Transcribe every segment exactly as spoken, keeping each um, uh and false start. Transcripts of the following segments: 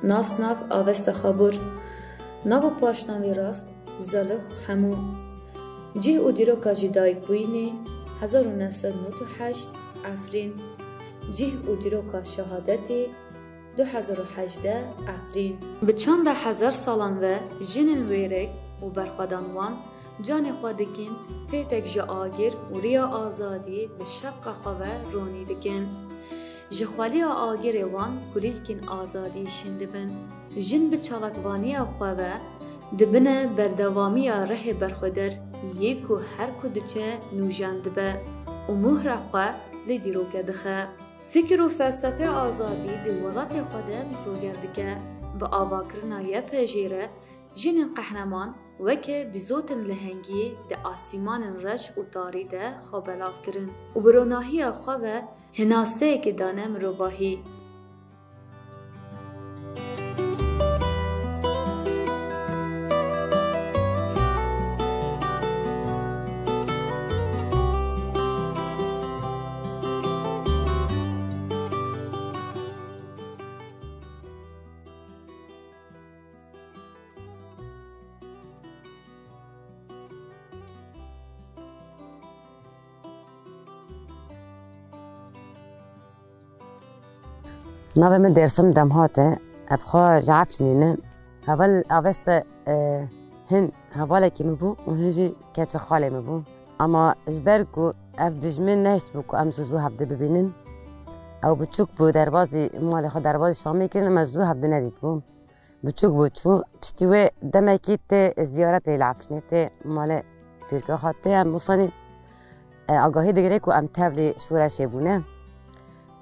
Nasnav, Avesta Xabûr. Nav û paşnavê rast, Zelix Hemû. Cih û dîroka jî dayikbûyînê, hezar û neh sed û nod û heşt, Efrîn. Cih û dîroka şehadetê, du hezar û hejdeh, Efrîn. Bi çanda hezar salan ve jinên wêrek û berxwedan wan canê xwe dikin pêtek ji agir û riya azadiyê bi şevqa xwe ve ronî dikin. Ji xweliya agirê wan kulîlkên azadiyê şîn dibin. Jin bi çalakvaniya xwe ve dibine berdewamiya rihê berxweder yê ku her ku diçe nûjen dibe û muhra xwe li dîroke dixe. Fikir û felsefeya azadî di welatê xwe de misoger dike. Bi avakirina Y P J re jinên qehreman weke bîzotên lehengiyê di asîmanên reş û tarî de xwe belav kirin û bi ronahiya xwe ve hinaseyekê dane mirovahî. Navê min Dêrsim Demhat e. Ez xwe ji Efrînê ne. Heval Avesta, e, hin hevalekî min bû û hin jî keçê xalê min bû. Ama ji ber ku ev dijmin nehiştibû ku em zû zû hevdi bibînin. Ew biçûk bû, derbazî malê xwe derbazî Şamê kirin, em zû hevdi nedîtibû. Biçûk bû çû. Piştî wê demekî tê ziyaretê li Efrînê, tê malê pîrka xwe, tê em wisanî, e, agahî digire ku em tevlî şûreşê bûne.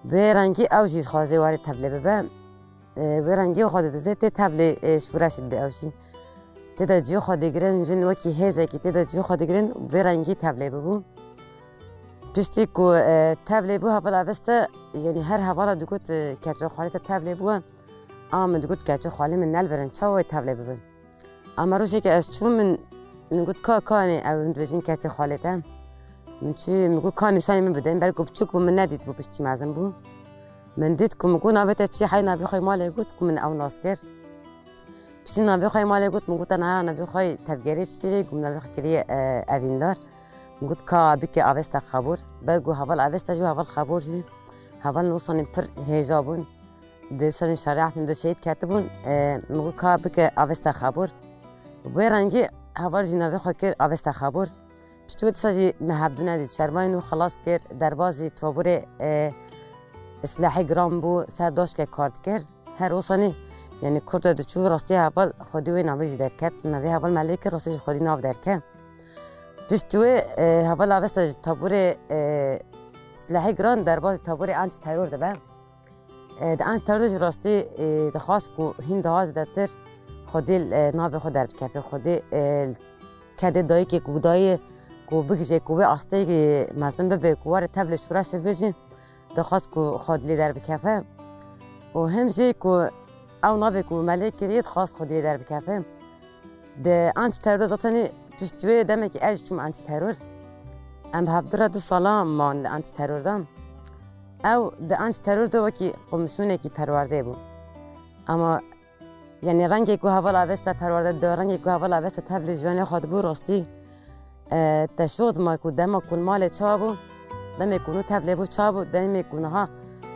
Bi wê rengî ew jî dixwaze warê tevlê bibe. E, wê rengî xwe didizê tê tevlê, e, şûreş dibe ew jî. Tê de cihê xwe digirin, jin wekî hêzekî tê de cihê xwe digirin, vê rengî tevlê bibû. Piştî ku, e, tevlê bû, heval Avesta, yanî her hevala digot, e, keçê xalê te tevlê bû. Ama min digot, keçê xalê min nelibirin, çawa wê tevlê bibin? Ama rojekê ez çûm, min, min got, ka, kanê ew, min dibêjin keçê xalê te? Min çû, min got, ka nîşanî min bidin, belku biçûk bû, min nedît bû, piştî mezin bû. Min dît ku min got, navê te çi? Hey navê xwe malê got ku min ew nas kir. Piştî navê xwe malê got, min got, te naya navê xwe tevgerê çi kirî? Got, min navê xwe kiriye, e, Evîndar. Min got, ka bike Avesta Xabûr. Belku heval Avesta jî, heval Xabûr jî. Heval Nûsanî pir hêja bûn. Di sanî şarê Efrîn de şehîd ketibûn, e, min got ka bike Avesta Xabûr. Bi wê rengî heval jî navê xwe kir Avesta Xabûr. Piştî wê disa jî me hevdû nedît. Şermayî nû xelas kir, derbazî toburê, e, silehê giran bû, ser doşke kar dikir. Her osanî, yanî kurda diçû, rastî heval xwedî wê navê jî derket. Navê heval me lê kir, rastî jî xwedî nav derke. Piştî wê, e, heval Avesta ji toburê, e, silehê giran derbazî toburê antîteror dibe. E, di an teror jî rastî, e, dixwast ku hîn daha zêdetir Xwedê, e, navê xwe derbikefe. Xwedê, e, kedê dayikê ku dayê ku bigije ku wê asteyekî mezin bibe ku were tevlê şûreşê bibêjin, dixwast ku Xwedê lê derbikefe. Û him jî ku ew navê ku me lê kiriye dixwast Xwedê lê derbikefe. Di antîteror de zatenî piştî wê demekî ez çûm antîteror. Em bi hevdu re du sala man li antîteror de. Ew di antîteror de wekî komîsyonekî perwerdeyê bû. Ama, yanî rengê ku heval Avesta perwerde dibe, rengê ku heval Avesta tevlê jiyanê xwe dibû rastî, e, te şox dima ku dema ku malê çawa bû, demê ku nû tevlê bû çawa bû, demê ku niha,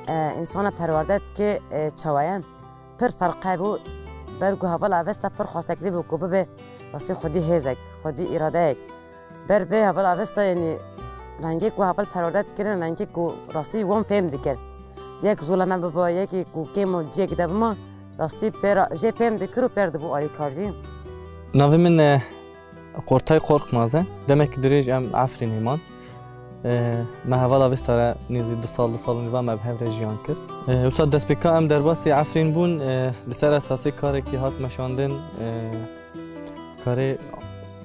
e, însana perwerde dike, e, çawa ye. Pir ferqe bû. Ber ku heval Avesta pir xwestekirî bû ku bibe rastî xwedî hêzek, xwedî îradeyek. Ber vê heval Avesta, yanî rengê ku heval perwerde dikirin, rengê ku rastî wan fêm dikir. Yek zoleme biba, yekî ku kêm û ciyekî de bima, rastî pêra jê fêm dikir û pêr dibû alîkar jî. Navê min, e, Qortay Korkmaz e. Demekî dirêj em Efrînê man. E, me heval Avesta re nêzî du sal, du sal û nîva me bi hev re jiyan kir. E, wisa destpêka em derbasî Efrîn bûn, e, li ser esasê karekî hat meşandin, e, karê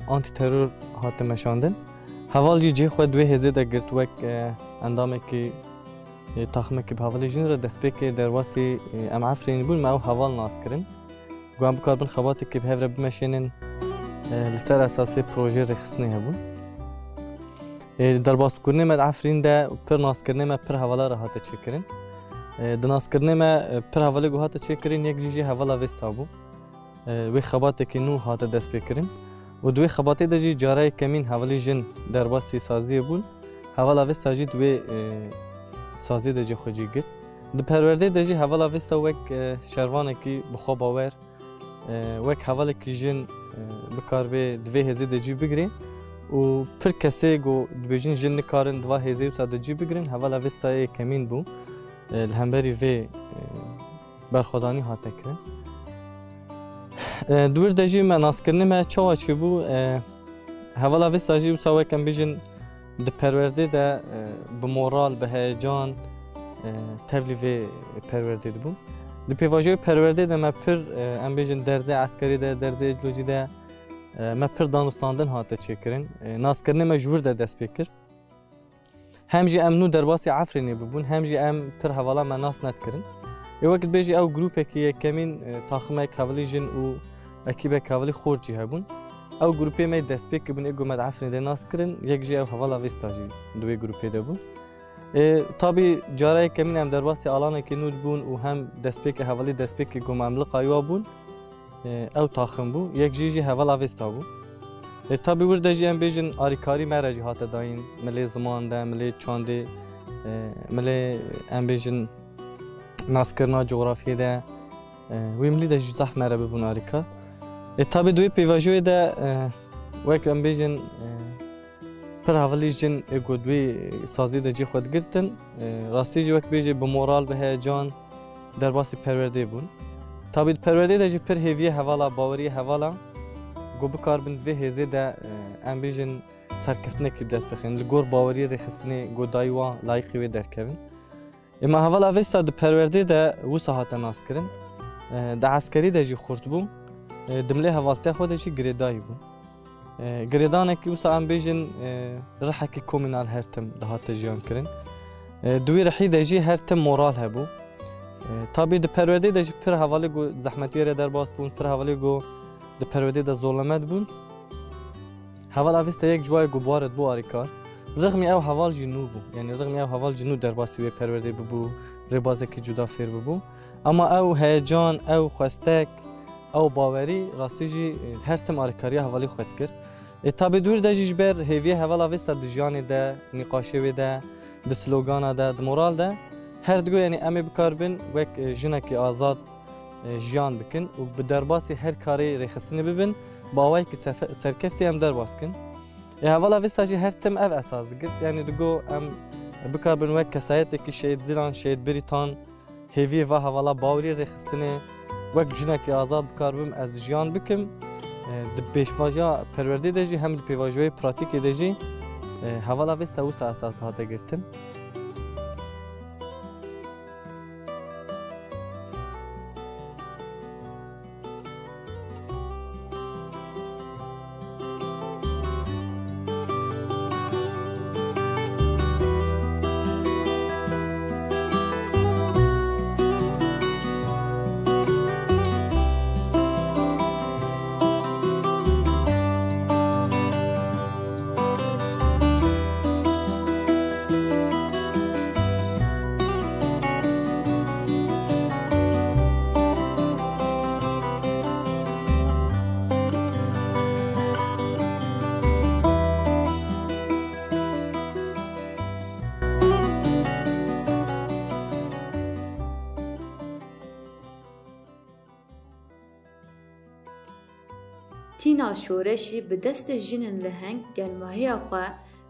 antîteror hate meşandin. Heval jî cihê xwe di wê hêzê de girt wek, e, endamekî, e, taxmekî bi hevalê jin re destpêkê derbasî, e, em Efrînî bûn, me ew heval nas kirin. Ku em bikaribin xebatekê bi hev re bimeşênin, e, li ser esasê projeyê rêxistinê hebûn. E, derbasbûkirinê me di Efrîn de pir naskirinê me pir hevala re hate çêkirin. E, di naskirinê me, e, pir hevalê ku hate çêkirin, yek jî jî hevala Vesta bû. E, wê xebatekî nû hate destpêkirin û di wê xebatê de jî carayê kemîn hevalî jin derbasî saziyê bûn. Hevala Vesta jî di wê, e, saziyê de jî xwe cî girt. Di perwerdê de jî hevala Vesta wek, e, şervanekî bi xwe bawer, e, wek hevalekî jin, e, bikaribe di vê hêzê de cî bigire û pir kesê ku dibêjin jin nikarin di va hêzê wisa de cî bigirin, hevala Vestayê kemîn bû, e, li hemberî vê, e, berxwedanî hate kirin. E, di wir de jî me naskirinê me çawa çêbû, e, hevala Vesta jî wisa wek em bêjin di perwerdê de, e, bi moral, bi heyecan, e, tevlî vê perwerdê dibûn. Di pêvajoyê perwerdê de me pir, e, em bêjin derzê eskerî de, derzê eclocî de, e, me pir danûstandin hate çêkirin. E, naskirinê me ji wir de dest pê kir. Hem jî em nû derbasî Efrînê bibûn, hem jî em pir hevala me nas nedikirin. Ê wek dibêjî ew grûpekî yekemîn, e, taximek hevalî jin û ekîbek hevalî xort jî hebûn. Ew grûpê me destpêk kibûn, ê ku me di Efrînê de nas kirin, yek jî ew hevala Vesta jî di wê grûpê de bû. Ê, tabî cara yekemîn em derbasî alanekî nû dibûn û hem destpêkê hevalî destpêkê ku me em liqayî wa bûn. E, ew taxim bû, yek jî jî heval Avesta bû. E, tabî wir de jî em bêjin alîkarî me re jî hate dayîn, milê ziman de, milê çandê, e, milê em bêjin naskirina cografyê de, e, wî milî de jî zehf me re bibûn alîkar. E, tabî di wê pêvajoyê de, e, wek em bêjin, e, Pir hevalî jin ê ku di wî sazî de cî xwe digirtin, e, rastî jî wek bêjî bi moral, bi heyecan derbasî perwerdê bûn. Tabî di perwerdê de jî pir hêviyê hevala, baweriyê hevala ku bikaribin di vê hêzê de, e, em bêjin serkeftinekî bi dest bixin. Li gor baweriyê rêxistinê ku dayî wan layîqî wê derkevin. Ê me heval Avesta di perwerdê de wisa hate naskirin. E, di eskerî de jî xurt bû. E, di milê hevaltiya xwe de jî girêdayî bû. E, girêdanekî wisa em bêjin, e, rihekî komînal her tim dihate jiyan kirin. E, di wî rihî de jî her tim moral hebû. E, tabî di perwerdê de jî pir hevalê ku zehmetiyê re derbas bûn, pir hevalê ku di perwerdê de zoleme dibûn. Heval Avesta yek ji wa ye ku bi wa re dibû alîkar. Rixmî ew heval jî nû bû. Yanî rixmî ew heval jî nû derbasî wê perwerdê bibû, rêbazekî cuda fêr bibû. Ema ew heyecan, ew xwestek, ew bawerî rastî jî, e, her tim alîkariya hevalî xwe dikir. E, tabî di wir de jî ji ber hêviyê heval Avesta di jiyanê de, nîqaşê wê de, di slogana de, di moral de her digot, yanî em ê bikaribin wek, e, jinekî azad e, jiyan bikin û bi derbasî her karê rêxistinê bibin, bi awayekî sefe-, serkeftî em derbas kin. Ê hevala Vista jî her tim ev esas digirt, yanî digo em bikaribin wek kesayetekî Şehîd Zilan, Şehîd Birîtan, hêviyê va hevala bawerî rêxistinê, wek jinekî azad bikaribim ez jiyan bikim. E, di pêşvaja perwerdê de jî hem di pêvajoyê pratîkê de jî, e, hevala Vista wisa esas hate girtin. Tîna şoreşî bi destê jinên leheng gelmahiya xwe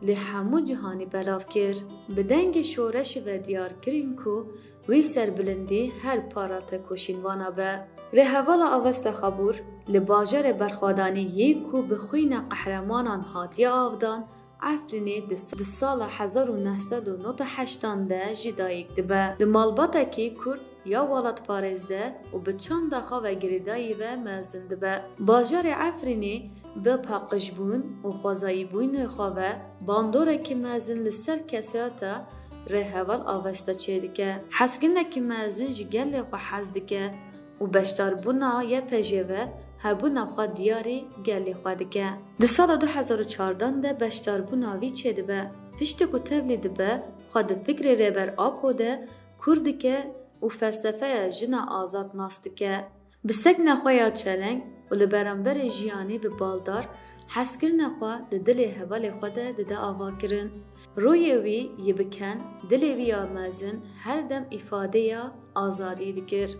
li hemû cihanî belav kir. Bi dengê şoreşî ve diyar kirin ku wî serbilindî her para tekoşîn vana be. Rêhevala Avesta Xabûr li bajarê berxwedanî yê ku bi xwîna qehremanan hatiye avdan, Efrînê di, di sala hezar û neh sed û nod û heştan de jî dayik dibe. Di malbatekî kurd ya welatparêz de û bi çanda xwe ve girêdayî ve mezin dibe. Bajarê Efrînê bi paqijbûn û xwezayîbûnê xwe ve bandorekî mezin li ser kesayeta rêheval Avesta çêdike. Hezkirinekî mezin ji gelê xwe hez dike û beşdarbûna Y P J ve hebûna xwe diyarî gelê xwe dike. Di sala du hezar û çardan de beşdarbûna vî çêdibe. Piştî ku tevlî dibe, xwe di fikrê Rêber Apo de kûr dike û felsefeya jina azad nas dike. Bi sekna xwe ya çeleng û li beramberê jiyanê bi baldar, hezkirina xwe di dilê hevalê xwe de dide avakirin. Rûyê wî yê bi ken, dilê wî ya mezin her dem îfadeya azadiyê dikir.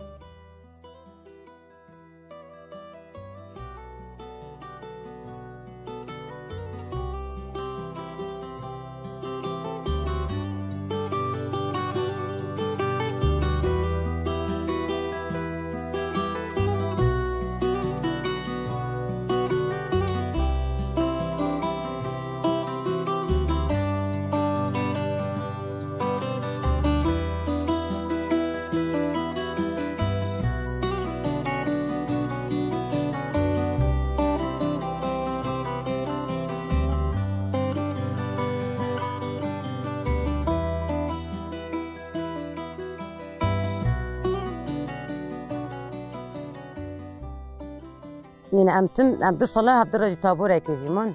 Nîne em tim, em du sala hevdû re jî taborekê jî man.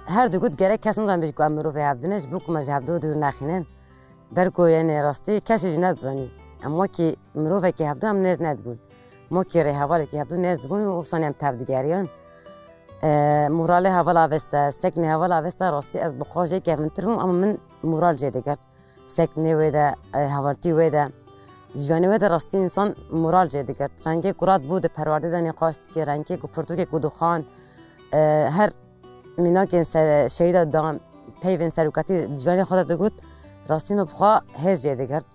Her digot gerek kes nizanibêje ku em mirovê hevdû ne, ji bo ku me ji hevdû dûr nexînin. Ber ku, yanî, rastî kesî jî nedizanî. Em wekî mirovekî hevdû em nêz nedibûn. Wekî rêhevalekî hevdû nêz dibûn û wisa em tev digeriyan. E, moralê heval avêste, seknê heval avêste, rastî ez bi xwe jê kevintir bûm, ama min moral jê digirt. Seknê wê de, e, hevaltî wê de, jiyanê wê de rastî însan moral jê digirt. Rengê ku rat bû di perwerdê de nîqaş dikir, rengê ku pirtûkê ku dixwand, e, her mînakên ser, şehîda dan, peyvên serokatî di jiyanê xwe de digot, rastî no bi xwe hêz jê digirt.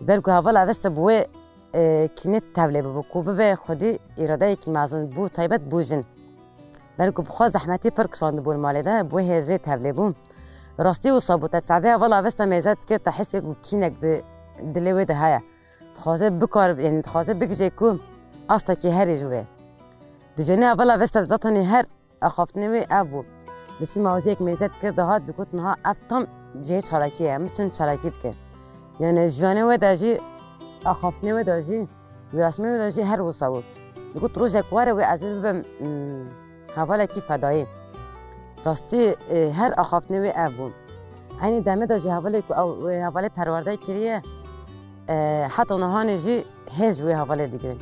Ji ber ku heval avêste bi wê, e, kînê tevlê bibû, ku bibe xwedî îradeyekî mezin bû, taybet bû jin. Ber ku bi xwe zehmetî pir kişandibû li malê de, bi wê hêzê tevlê bû. Rastî wisa bû, te çavê heval avêste mêze dikir, te hesê ku kînek di dilê wê de heye. Dixwaze bikar, yanî dixwaze bigije ku astekî herî ji wê. Di jiyanê heval avêste de zaten her axaftinê wê ev bû. Diçû mewziyek mêze dikir, dihat digot, niha ev tam cihê çalakiyê ye, em biçin çalakî bikin. Yanî jiyanê wê de jî, axaftinê wê de jî, wîraşmê wê de jî her wisa bû. Digot, rojek were wê ez ê bibim, hmm, hevalekî fedayî. Rastî, e, her axaftinê wê ev bû. Eynî demê de jî hevalê ku ew, e, hevalê perwerde kiriye, e, heta nihanê jî hêz ji wê hevalê digirin.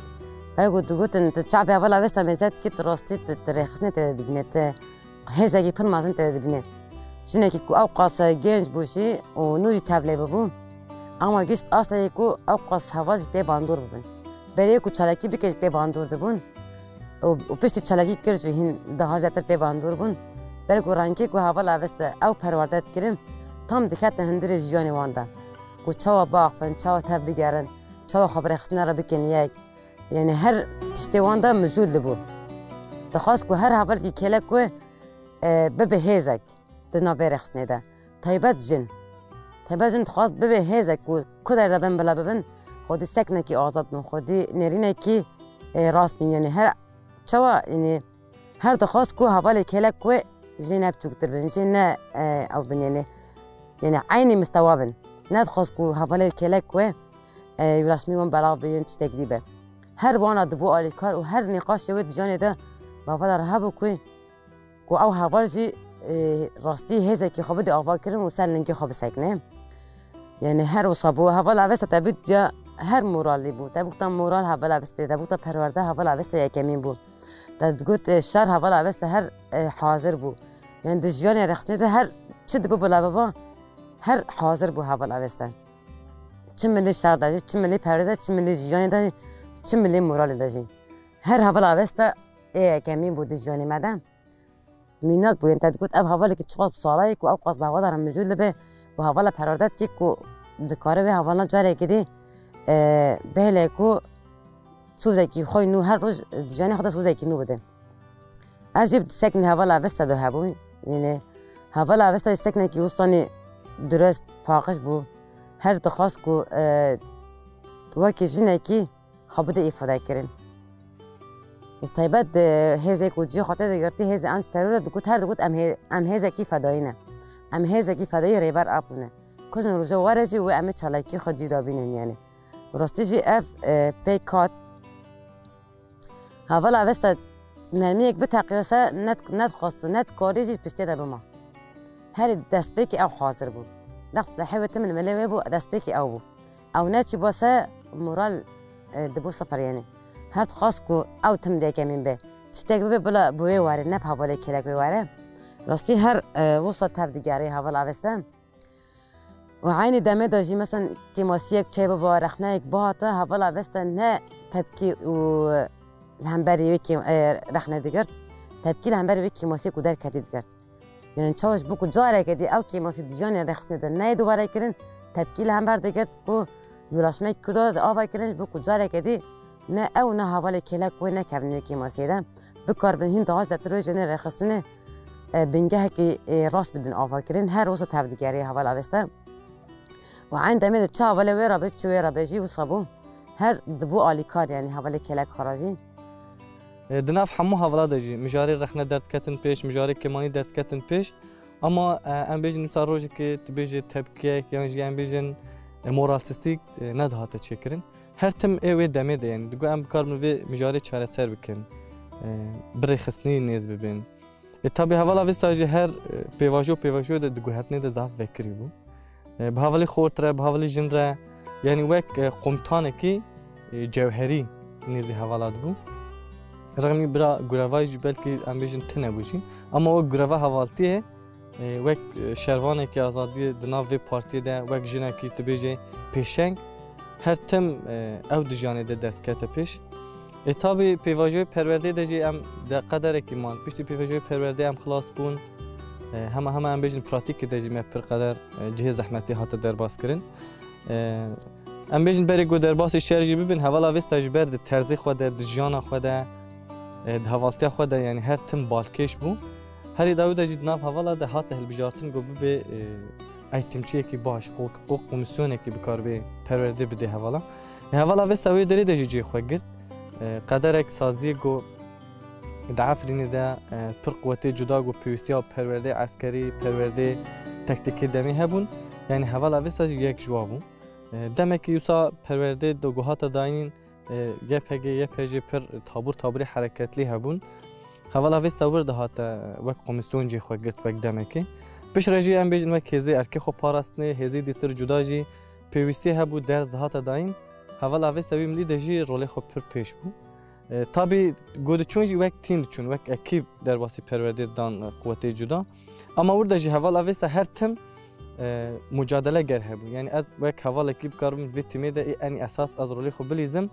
Ber ku digotin, tu çavê heval avêsta mêze dikî, tu rastî, tu, tu rêxistinê tê de dibîne, tu hêzekî pir mezin tê de dibîne. Jinekî ku ew qas genc bû jî û nû jî tevlê bibû, ama gişt asteyê ku ew qas heval ji pê bandor bibin. Berê ku çalakî bike ji pê bandor dibûn û, û piştî çalakî kir jî hîn daha zêdetir pê bandor bûn. Ber ku rengê ku heval avêste ew perwerde dikirin, tam dikete hundirê jiyanê wan de. Ku çawa biaxivin, çawa tev bigerin, çawa xwe bi rêxistina re bikin yek. Yanî her tiştê wan de mijûl dibû. Dixwest ku her hevalekî kêlek wê, e, bibe hêzek di nav vê rêxistinê de. Taybet jin. Taybet jin dixwest bibe hêzek ku ku der de bin bila bibin, xwedî seknekî azad bin, xwedî nêrînekî, e, rast bin. Yanî her çawa, yanî her dixwest ku hevalê kêlek wê jê ne biçûktir bin, jê ne, e, ew bin, yanî, yanî eynî mistewa bin. Nedixwest ku hevalê kêlek wê, e, wîraşmî wan belav be, yên tiştek dî be. Her wana dibû alîkar û her nîqaşê wê di jiyanê de bi hevala re hebû ku, ku ew heval jî, e, rastî hêzekî xwe bide avakirin û ser lingê xwe bisekine. Yanî her wisa bû, heval avêsta te bû ya her moralî bû. Te bû ta moral heval avêsta, te bû ta perwerde heval avêsta yekemîn bû. Te digot, e, şer heval avêsta her, e, hazir bû. Yanî di jiyanê rexsnê de her çi dibû bila biba, her hazir bû heval avêsta. Çi milî şer de jî, çi milî perdê de, çi milî jiyanê de, çi milî moralê de jî. Her heval avêsta ê yekemîn bû di jiyanê me de. Mînak bû, yên te digot, ev hevalekî çiqas bi sala ye ku ew qas bi hevala re mijûl dibe û hevala perwerde dike ku dikare vê hevalna carekê dî, e, bihêle ku sozekî xwe nû her roj di jiyanê xwe de sozekî nû bide. Ev jî bi seknê hevala avêsta de hebû. Yanî hevala avêsta jî seknekî wistanî durist, paqij bû. Her dixwest ku, e, wekî jinekî xwe bide îfadekirin. Û taybet, e, hêzê ku cihê xwe tê de girtî, hêzê antiterorê digot, her digot, em hê-, em hêzekî fedayî ne. Em hêzekî fedayî Rêber Apo ne. Ku jin roja were jî wê em ê çalakî xwe cî de bînin, yanî. Rastî jî ev, e, pêk hat. Heval avêsta mermiyek biteqiya se, net-, nedixwest û nedikariye jî piştê de bima. Herî destpêkê ew hazir bû. Wext silahê wê tim li milê wê bû, destpêkê ew bû. Ew neçîbû se, moral, e, dibû sifir, yanî. Her dixwast ku ew tim di yekemîn be. Tiştek bibe bila bi wê were, ne bi hevalê kêlek wê were. Rastî her, e, wisa tev digerê heval Avesta. Û eynî demê de jî, mesela, kêmasiyek çê biba, rexneyek bihata, heval Avesta ne tepkî û li hemberî wê kêm-, e, rexne digirt, tepkî li hemberî wê kêmasiyê ku derketî digirt. Yani çawa ji bo ku careke dî ew kêmasî di jiyanê rêxistinê de neyê dubare kirin, tepkî li hember digirt ku yolaşmeyek Kurda de ava kirin ji bo ku careke dî ne ew ne hevalê kêlek wê nekevin wê kêmasiyê de. Bikaribin hîn daha zêdetir wê jiyanê rêxistinê, e, bingehekî, e, rast bidin ava kirin. Her wisa tev digerê heval Avesta. Û eyn demê de çi hevalê wê re be, çi wê re be jî wisa bû. Her dibû alîkar, yani hevalê kêlek xwe re jî. E, di nav hemû hevala de jî mijarê rexne derdiketin pêş, mijarê kêmanî derdiketin pêş. Ama, e, em bêjin wisa rojekê tu bêjê tepkiyek yan jî em bêjin, e, moralsizlik, e, nedihate çêkirin. Her tim ê wê demê de, yani digo em bikaribin vê mijarê çareser bikin. E, bi rêxistinî nêz bibin. E, tabî heval Avesta jî her, e, pêvajo pêvajoyê de di guhertinê de zaf vekirî bû. E, bi hevalê xort re, bi hevalê jin re, yanî wek, e, komutanekî, e, cewherî nêzî hevala dibû. Rexmî bira gurevayî jî belkî em bêjin tune bû jî. Ama wek gureva hevaltiyê, e, wek, e, şervanekî azadiyê di nav vê partiyê de, wek jinekî tu bêjê pêşeng, her tim, e, ew di jiyanê de derdikete pêş. E, tabî pêvajoyê perwerdê de jî em de qederekî man. Piştî pêvajoyê perwerdê em xilas bûn. E, hema hema em bêjin pratîkê de jî me pir qeder, e, cihê zehmetî hate derbas kirin. E, em bêjin berê ku derbasî şer jî bibin, heval Avesta ji ber di terzê xwe de, di jiyana xwe de, e, di hevaltiya xwe de, yani her tim balkêş bû. Herî dawî de jî di nav hevala de hate hilbijartin ku bibe, e, eğitimciyekî baş, ku, ku komîsyonekî bikaribe perwerdê bide hevala. Heval Avesta wê derê de jî cihê xwe girt. E, qederek saziyê ku di Efrînê de, e, pir quwetê cuda ku pêwîstiya perwerdê eskerî, perwerdê tektekê demê hebûn. Yani heval Avesta jî yek ji wa bû. E, demekî wisa perwerdê de ku hate dayînîn, e, Y P G, Y P J pir tabûr tabûrê hereketlî hebûn. Heval Avesta wir dihate wek komîsyon cihê xwe girt wek demekê. Piştre jî em bêjin wek hêzê erkê xwe parastinê, hêzê dîtir cuda jî pêwîstî hebû, derz dihate dayîn. Heval Avesta wî milî de jî rolê xwe pir pêş bû. E, tabî ku diçûn jî wek tîm diçûn, wek ekîb derbasî perwerdê dan, e, quwetê cuda. Ama wir de jî heval Avesta her tim, e, mucadeleger hebû. Yani ez wek hevalekî bikaribim vê tîmê de ê enî esas ez rolê xwe bilîzim.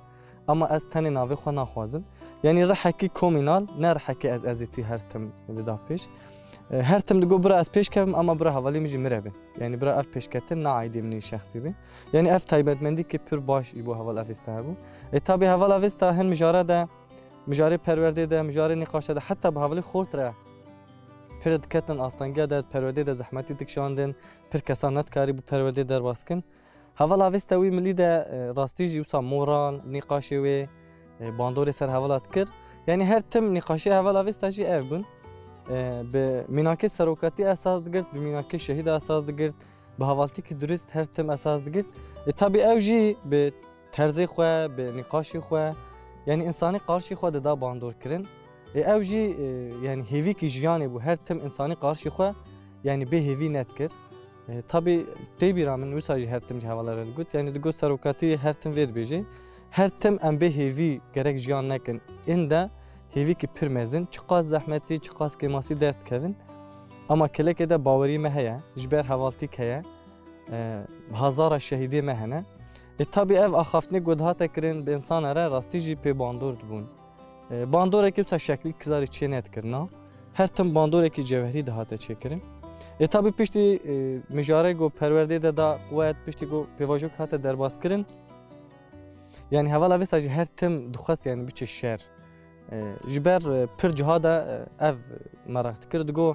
Ama ez tenê navê xwe naxwazim. Yanî rihekî komînal, ne rihekê ez ezîtî her tim dida pêş. E, her tim digo bira ez pêş kevim, ama bira hevalê min jî min re be. Yanî bira ev pêşketin ne aîdê min ê şexsî be. Yanî ev taybetmendîkê pir baş ji bo heval Avesta hebû. E, tabî heval Avesta hin mijara de, mijarê perwerdê de, mijarê nîqaşe de, heta bi hevalê xort re pir diketin astengiya de, perwerdê de zehmetî dikişandin, pir kesan nedikarî bû perwerdê derbas kin. Heval Avesta wî milî de, e, rastî jî wisa moral, nîqaşê wê, e, bandorê ser hevala dikir. Yanî her tim nîqaşê heval Avesta jî ev bûn. E, bi mînakê serokatî esas digirt, bi mînakê şehîda esas digirt, bi hevaltîkî durist her tim esas digirt. E, tabî ew jî bi terzê xwe, bi nîqaşê xwe, yanî însanî qarşî xwe dida bandor kirin. E, ew jî, e, yanî hêvîkî jiyanê bû, her tim însanî qarşî xwe, yanî bê hêvî nedikir. E, tabî tê bîra min wisa jî her tim ji hevala re digot. Yanî digot serokatî her tim vê dibêje. Her tim em bê hêvî gerek jiyan nekin. Ên de hêvîkî pir mezin, çiqas zehmetî, çiqas kêmasî derdikevin. Ama kêlekê de bawerî me heye, ji ber hevaltîk heye. E, hezara şehîdê me hene. E, tabî ev axaftinê ku dihate kirin bi însana re rastî jî pê bandor dibûn. E, bandorekî wisa şeklî kizarî çê nedikirina. Her tim bandorekî cewherî dihate çêkirin. E, tabî piştî, e, mijarê ku perwerdê de da quwet, piştî ku pêvajo hate derbas kirin, yanî hevala vêsa jî her tim dixwest, yanî biçe şer. E, ji ber, e, pir ciha de, e, ev meraq dikir, digo,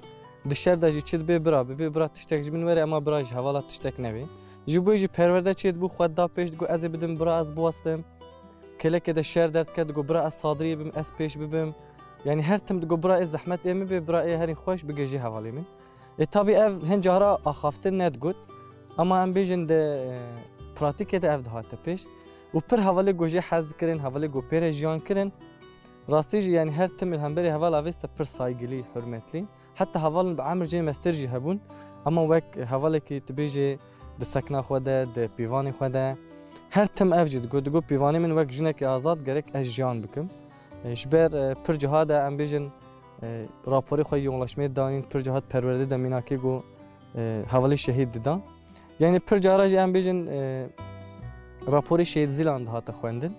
di şer de jî çi dibe bira, bibe bira tiştek ji min were, ema bira ji hevala tiştek nebe. Ji bo jî perwerde çê dibû, xwe da pêş, digo, ez ê bidim bira, ez biwestim. Kêlekê de şer derdike, digo, bira ez sadirî bim, ez pêş bibim. Yanî her tim digo, bira ê zehmet ê min bê, bira ê herî xweş bigihêje hevalê min. E, tabî ev hin cara axaftin nedigot. Ema em bêjin di, e, pratîkê de ev dihate pêş. Û pir hevalê ku jê hez dikirin, hevalê ku pê re jiyan kirin. Rastî jî, yanî her tim li hemberî hevala vêsa pir saygilî, hurmetlî. Heta hevalên bi emir jê mestir jî hebûn. Ema wek hevalekî tu bêjê di sekna xwe de, di pîvanê xwe de, Her tim ev jî digot, digot pîvanê min wek jinekê azad gerek ez jiyan bikim. E, ji ber, e, pir ciha de em bêjin, e, raporê xwe yê yoğunlaşmeyê danîn, pir ciha di perwerdê de mînakê got, e, hevalê şehîd didan. Yani pir cara jî em bêjin, e, raporê Şehîd Zîlan dihate xwendin.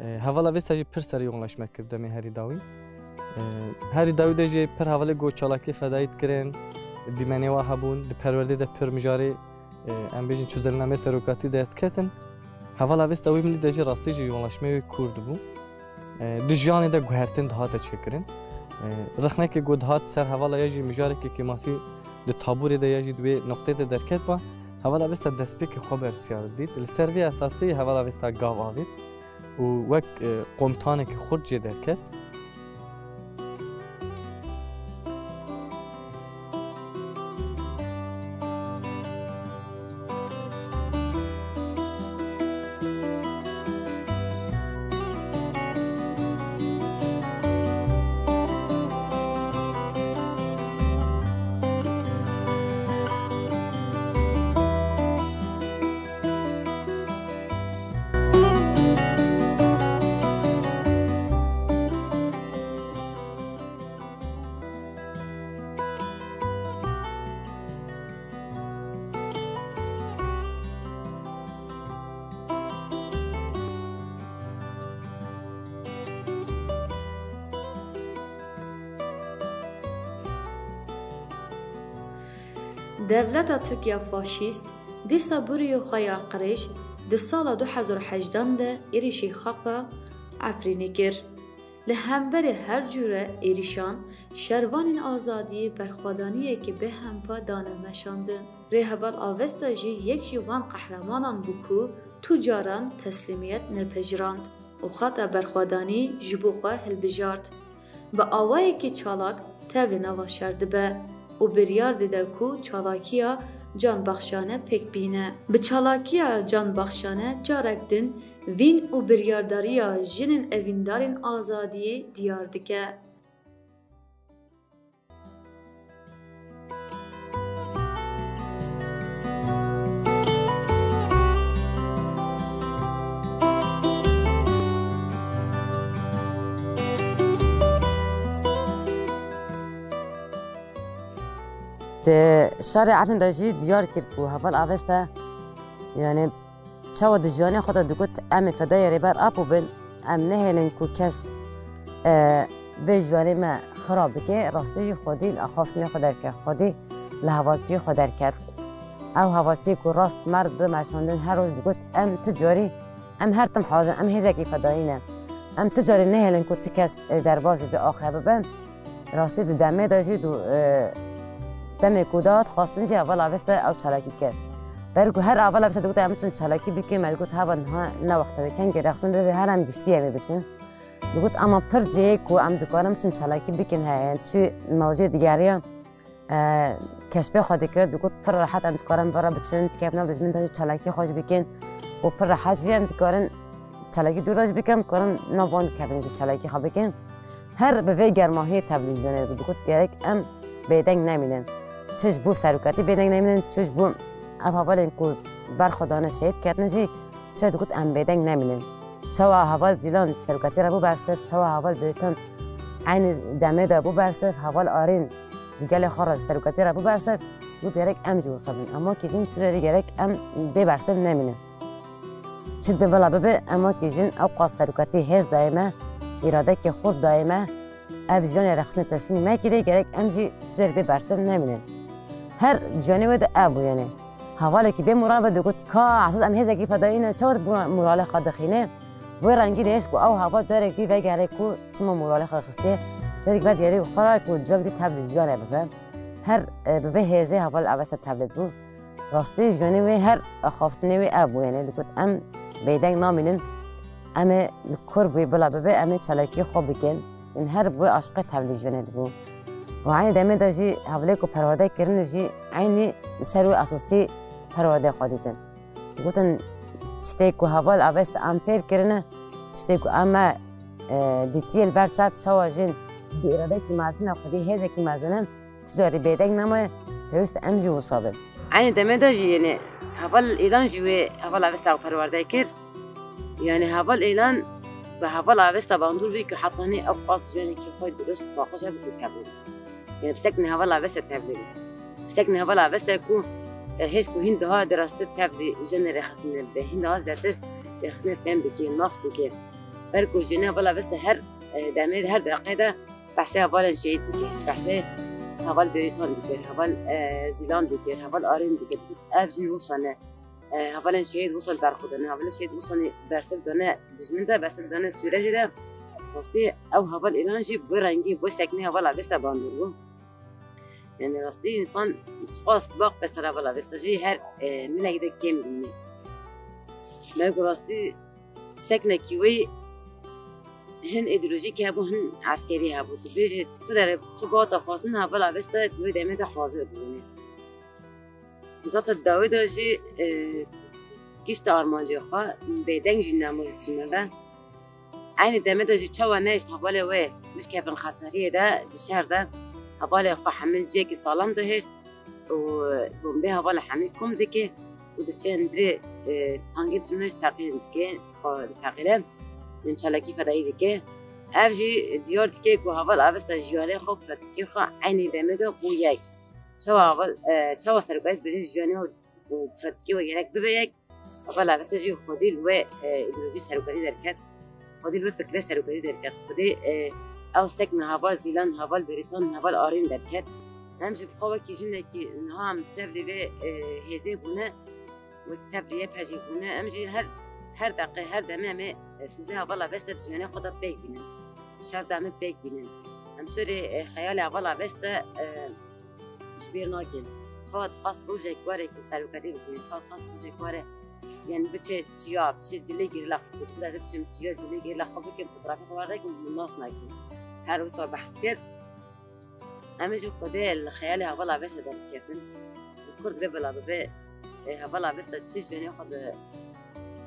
E, hevala Avesta jî pir ser yoğunlaşme kir demê herî dawî. E, herî dawî de jî pir hevalê got çalakî fedayî dikirin, dîmenê wa hebûn, di perwerdê de pir mijarê, e, em bêjin çözelnameyê serokatî de diketin. Hevala Avesta wî milî de jî rastî jî yoğunlaşmeyê wî kûr dibû. E, di jiyanê de guhertin dihate çêkirin. E, rexnekê ku dihat ser hevala ya jî mijarekê kêmasî di taborê de ya jî di wê noqtê de derketba, hevala Avesta destpêkê xwe berpirsiyar didît. Li ser vê esasî hevala Avesta gav avêt û wek, e, komutanekî xurt jê derket. Dewleta Tirk ya faşîst dîsa bûriyê xwe ya qirêj di sala du hezar û hejdan de êrîşî xaka Efrînê kir. Li hemberî her cûre êrîşan, şervanên azadiyê berxwedaniyekî bêhempa dane meşandin. Rêheval Avesta jî yek ji van qehremanan bû ku tu caran teslîmiyet nepejirand û xata berxwedanî ji bo xwe hilbijart. Bi awayekî çalak tevlî nava şer dibe û biryar dide ku çalakiya canbaxşane pêk bîne. Bi çalakiya canbaxşane carek din vîn û biryardariya jinên evîndarên azadiyê diyar dike. Di şerê Efrîn de jî diyar kir ku heval Avesta, yani, çawa di jiyanê xwe de digot, em ê fedayê Rêber Apo bin, em nehêlin ku kes, e, bê jiyanê me xirab bike, rastî jî xwedî li axaftinê xwe derket, xwedî li hevaltiyê xwe derket. Ew hevaltiyê ku rast merd bi meşandin her roj digot, em tu carî, em her tim hazir, em hêzekî fedayî ne. Em tu carî nehêlin ku tu kes, e, derbasî vê axê bibin. Rastî di demê de jî du, e, demê ku dihat xwestin jî heval Avesta ew çalakî kir. Ber ku her heval Avesta digot, em biçin çalakî bikin, me digot, heva niha ne wexta wê, kengê rexsin bibe, her em giştî em ê biçin. Digot, ama pir cihê ku em dikarin biçin çalakî bikin heye. Çi mewcê digeriya, e, keşfê xwe dikir, digot, pir rehet em dikarin vira biçin, dikevin nav dijmin de jî çalakî xwe jî bikin û pir rehet jî em dikarin çalakî dûr de jî bikin, em dikarin nav wan dikevin jî çalakî xwe bikin. Her bi vê germahiyê tevlî jiyanê dibû, digot, gerek em bêdeng nemînin. Çi ji bo serokatî bêdeng nemînin, çi ji bo ev hevalên ku berxwe dane şehîd ketine jî, çi digot em bêdeng nemînin. Çawa heval Zîlan ji serokatî re bû bersiv, çawa heval Bêjtan eynî demê de bû bersiv, heval Arîn ji gelê xwe re ji serokatî re bû bersiv, got gerek em jî wisa bin. Em wekî jin tu carî gerek em bê bersiv nemînin. Çi dibe bila bibe, em wekî jin ew qas serokatî hêz dayê me, îradekî xurt dayê me, ev jiyanê rexsinê teslîmî me kirê, gerek em jî tu carî bê bersiv nemînin. Her jiyanê wê de ev bû, yani. Hevalekî bê moral ve digot, ka esas em hêzekî fedayî ne, çawa bû moralê xwe dixîne? Wê rengî de hêj ku ew heval carek dî vegerê ku çima moralê xwe xistiye. Carek ve diyarî xwe ra ku carek dî tevlî jiyanê bibe. Her, e, bi vê hêzê heval Avesta tevlî bû. Rastî jiyanê wê her axaftinê wê ev bû, yani digot, em bêdeng namînin, em ê li kur bûyî bila bibe, em ê çalakî xwe bikin. Ên her bi wê aşiqê tevlî jiyanê dibû. Û eynî demê de jî hevalê ku perwerde kirine jî eynî ser wê esasî perwerdeyê xwe dîtin. Gotin, tiştê ku heval Avesta em pêr kirine, tiştê ku em me, e, dîtiye li ber çav, çawa jin bi îradekî mezin e, xwedî hêzekî mezin in, tu carî bêdeng nemaye, pêwîst e em jî wisa bin. Eynî demê de jî, yani, heval Îran jî wê heval Avesta perwerde kir. Yani heval Êlan bi heval Avesta bandor bû ku hetanî ew qas jiyanekî xwe dirust û paqij hebû ku tevlî bû. Yani bi seknê heval Avesta tevlî bû. Bi seknê heval Avesta ku, e, hêj ku hîn daha di rastî tevlî jiyanê rêxistinê bide. Hîn daha zêdetir rêxistinê fêm bike, nas bike. Ber ku jiyanê heval Avesta her, e, demê de, her deqê de behsê hevalên şehîd dike. Behsê heval Bêrîtan dike, heval, e, Zîlan dike, heval Arîn dike. Ev jin wisa ne. E, hevalên şehîd wisa li ber xwe de ne. Hevalên şehîd wisa ne bersiv dane dijmin de, bersiv dane Sûrejê de. Rastî ew heval Êlan jî bi wê rengî, bi wê seknê heval Avesta bandor bû. Yani rastî însan çiqas biaxive ser heval Avesta jî her, e, milek de kêm bîne. Me ku rastî seknekî wê hin îdeolojîk hebû, hin eskerî hebû. Tu bêjî çi dere, çi bata xwestin heval Avesta di wê demê de hazir bûne. Zaten dawî de jî, e, gişta armancê xwe bêdeng jî nema ji dijmin ve. Eynî demê de jî çawa nehişt hevalê wê bişkevin xeteriyê de, di şer de hevalê xwe hemî cihekî salam de hişt û bombê hevalê hemî kom dike û diçe hundirê, e, tankê dijminê jî teqîn dike, xwe diteqîne, yani çalakî fedayî dike. Ev jî diyar dike ku heval Avesta jiyanê xwe, pratîkê xwe eynî demê de bû yek. Çawa heval, e, çawa serokatî dibêjin jiyanê xwe û pratîkê xwe gerek bibe yek. Heval Avesta jî xwedî li wê, e, îdeolojî serokatî derket. Xwedî li wê fikre serokatî derket. Xwedî, e, ew sekna heval Zîlan, heval Bêrîtan, heval Arîn derket. Em jî bi xwe wekî jinekî niha em tevlî vê, e, hêzê bûne, wek tevlî Y P G bûne. Em jî her, her deqe, her demê em ê, e, sûzê heval Avesta di jiyanê xwe de pêk bînin. Di şer de em ê pêk bînin. Em çi rê, e, xeyalê heval Avesta, e, ji bîr nakin. Çawa dixwest rojek were ku serokatî bikine, çawa dixwest rojek were, yani biçe çiya, biçe cilê gerîla xwe bikin, ez biçim çiya cilê gerîla xwe bikim, fotografê xwe werdakim, min nas nakin. Her wisa behs dikir. Em ê jî Xwedê li xeyalê heval Avesta de bikevin. Li kur dibe bila bibe, e, heval Avesta çi jiyanê xwe de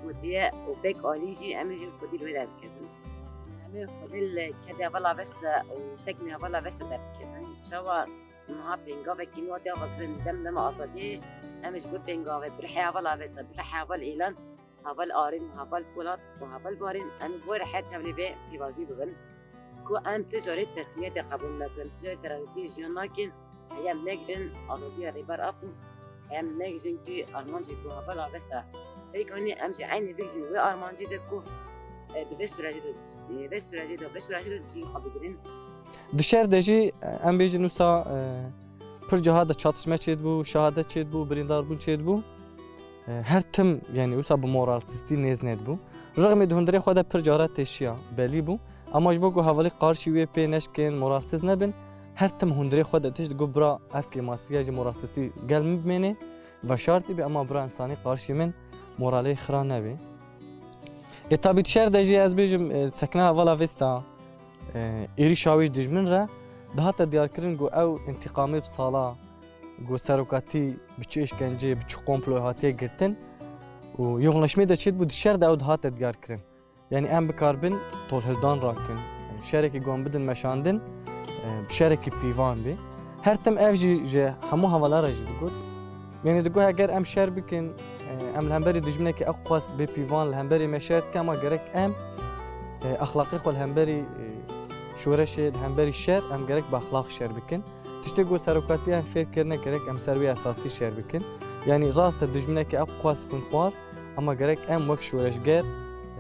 gotiye û pêk alî jî em ê jî Xwedî li wê derbikevin. Em ê Xwedî li kedê heval Avesta û seknê heval Avesta derbikevin. Çawa niha pêngavekî nû hatiye vekirin, dem dema azadiyê, em ê ji bo pêngavê bi rihê heval Avesta, bi rihê heval Êlan, heval Arîn, heval Polat û heval Barîn, em ê bi wê rihê tevlî vê pîvazî bibin ku em tu carî teslîmiyetê qebûl nakin, tu carî terahûtiyê jiyan nakin, heya em negijin azadiya Rêber Apo, heya em negijin ku armancê ku heval Avesta pêk anî, em jî eynî bigijin wê armancê de ku, e, di vê sûrecê de, e, vê sûrecê de, vê sûrecê de cihê xwe bigirin. Di şer de jî, e, em bêjin wisa, e, pir caha de çatişme çêdibû, şehadet çêdibû, birîndarbûn çêdibû. E, her tim, yani wisa bi moralsiztî nêz nedibû. Rixmî di hundirê xwe de pir cara têşiya, belî bû. Ama ji bo ku hevalî qarşî wê pê neşkin, moralsiz nebin, her tim hundirê xwe de tişt digot, bira ev kêmasiya ji moralsiztî gel min bimêne, veşartî bî, ama bira însanî qarşî min moralê xira nebê. E, tabî di şer de jî ez bêjim, e, sekna heval Avesta, e, êrîşa wî ji dijmin re dihate diyarkirin ku ew întîqamê bi sala ku serokatî bi çi îşkenceyê, bi çi komployê hatiye girtin û yoxlaşmê de çêdibû, di şer de ew dihate diyarkirin. Yani em bikaribin tolhildan rakin, yani şerekî wan bidin meşandin, e, bi şerekî pîvan bê. Her tim ev jî ji hemû hevala re jî digot. Yani digot, heger em şer bikin, e, em li hemberî dijminekî ew qas bê pîvan li hemberî me şer dike, ama gerek em, e, exlaqê xwe li hemberî, e, şoreşê, li hemberî şer, em gerek bi exlaq şer bikin. Tiştê ku serokatiya em fêr kirine, gerek em ser wê esasî şer bikin. Yanî rast e, dijmineke ew qas xwînxwar, ama gerek em wek şoreşger,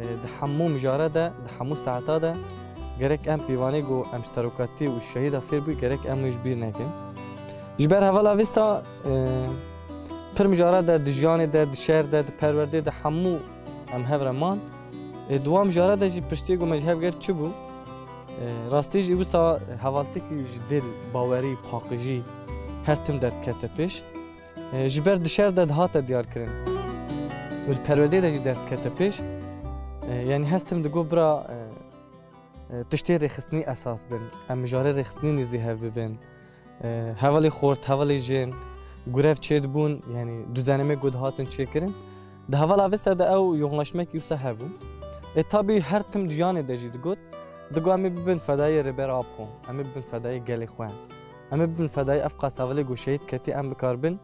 e, di hemû mijara de, di hemû saeta de gerek em pîvanê ku em ji serokatî û şehîda fêr bû, gerek em wê ji bîr nekin. Ji ber heval Avesta, e, pir mijara de, di jiyanê de, di şer de, di perwerdê de hemû em hev re man. E, di wan mijara de jî piştê ku me ji hev girt çi bû? E, rastî jî wisa hevaltikî ji dil, bawerî, paqijî her tim derdikete pêş. E, ji ber di şer de dihate diyarkirin û di perwerdê de jî derdikete pêş. E, yanî her tim digot, bira, e, e, tiştê rêxistinî esas bin, em mijarê rêxistinî nêzî hev bibin. E, hevalê xort, hevalê jin, grev çêdibûn, yanî duzanimê ku dihatin çêkirin. Di heval Avesta de ew yoxlaşmekî wisa hebû. E, tabî her tim di jiyanê de jî digot, digot, em ê bibin fedayê Rêber Apo, em ê bibin fedayê gelê xwe, em ê bibin fedayê ev qas hevalê ku şehîd ketî, em bikaribin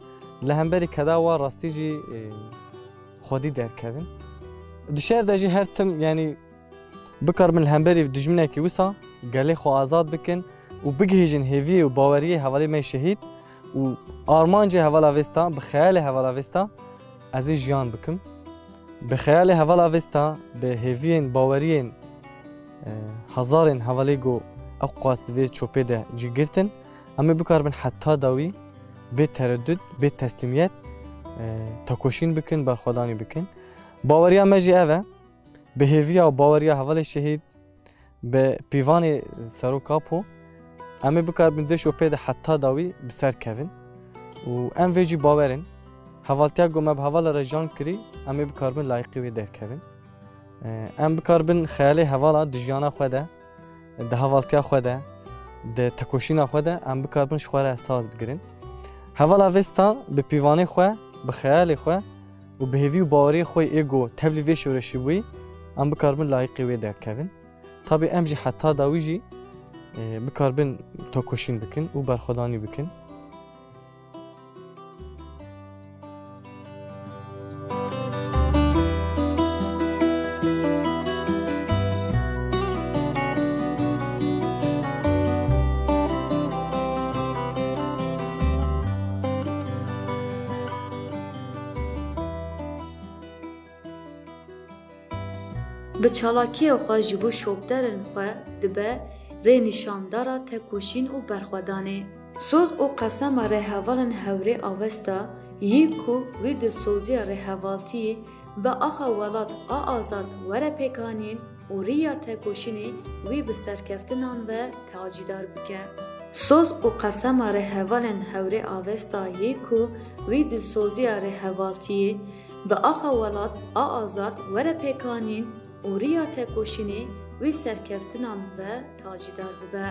li hemberî keda wan rastî jî, e, xwedî derkevin. Di şer de jî her tim, yanî bikaribin li hemberî dijminekî wisa gelê xwe azad bikin û bigihîjin hêviyê û baweriyê hevalê me şehîd û armancê hevala Vêsta, bi xeyalê hevala Vêsta ez ê jiyan bikim. Bi xeyalê hevala Vêsta, bi hêviyên, baweriyên, e, hezarên hevalê ku ew qas di vê çopê de cî girtin, em ê bikaribin heta dawî bê teredûd, bê teslîmiyet, e, tekoşîn bikin, berxwedanî bikin. Baweriya me jî ev e, bi hêviya û baweriya hevalê şehîd, bi pîvanê Serok Apo, em ê bikaribin vê şopê de heta dawî bi ser kevin û em vê jî bawer in. Hevaltiya ku me bi hevala re jan kirî, em ê bikaribin layiqî wê derkevin. Em bikaribin xeyalê hevala di jiyana xwe de, di hevaltiya xwe de, di tekoşîna xwe de em bikaribin ji xwe re saz bigirin. Hevala Vêsta bi pîvanê xwe, bi xeyalê xwe û bi hêvî û baweriyê xwe yê ku tevlî vê şoreşî bûyî, em bikaribin layiqê wê derkevin. Tabî em jî heta dawî jî, e, bikaribin tekoşîn bikin û berxwedanî bikin. Bi çalakiyê xwe ji bo şopderên xwe dibe rênîşandara tekoşîn û berxwedanê. Soz û qesema rêhevalên Hewrê Avesta yê ku wî dilsoziya rêhevaltiyê bi axa welat a azad were pêkanîn û riya tekoşînê wî bi serkeftinan ve tacîdar bike. Soz û qesema rêhevalên Hewrê Avesta yê ku wî dilsoziya rêhevaltiyê bi axa welat a azad were pêkanîn û riya tekoşînê wî serkeftinan ve tacîdar bibe.